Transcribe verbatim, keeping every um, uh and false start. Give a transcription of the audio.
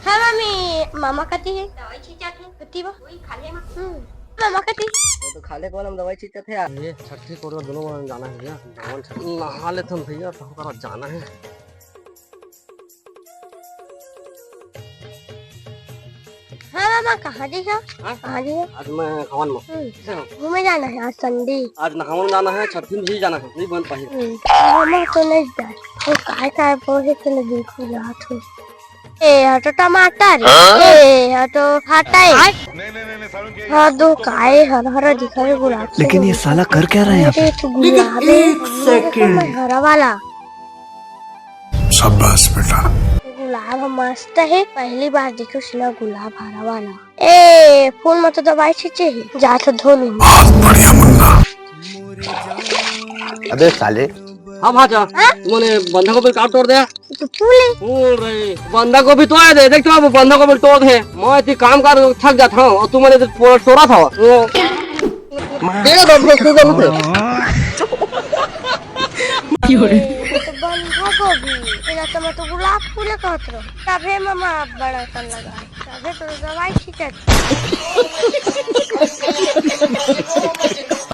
हाँ, मामी, मामा कति हे? दवाई छींचत हे। कति बा? वही खाले मा। हम्म। मामा कति? वो तो खाले कोन हम दवाई छींचत हे यार। ये छट्ठी कोड़ बर दोनों मन जाना हे भैया। नहावन छट्ठी। नहा लेथन भैया, तब करा जाना हे। हाँ मामा, कहाँ जी हो? हाँ? कहाँ जी हो? आज मैं हवन में। हम्म। किसे हो? घूमे जाना हे आज Sunday। आज नहावन जाना हे, छट्ठी में भी जाना हे, नहीं बन पाही। हम्म। मामा तो नहीं जाए। वो काय काय बोले चलो देखो जात हो। ए, हा तो टमाटर। हाँ? ए, हा तो भाटा हे। हाँ, दो काय हरा हरा दिखा रहे गुलाब के। लेकिन ये साला कर क्या रहा है यहाँ पे? अरे, तो गुलाब हे। एक second। हरा वाला। शाबाश बेटा। गुलाब ह मस्त हे, पहली बार देखो सिला गुलाब हरा वाला। ए, फूल में तो दवाई छींचे हे, जा तो धो लूं। बहुत बढ़िया मुन्ना। अबे साले। हाँ भाजा, हाँ? तुमने बंधा गोभी काट तोड़ दिया? तो फूल हे। फूल रहे, बंधा गोभी तो आए दे, देख तो अब बंधा गोभी तोड़ दे। मैं इतनी काम कर थक जाता हूँ और तुमने तो पूरा तोड़ा था। वो ये तो बंधा गोभी। ये तो बंधा गोभी, ये तो मैं तो गुलाब फूल कहत रहो। तबे मामा आप बड़ा कर लगा, तबे तो दवाई छींचत।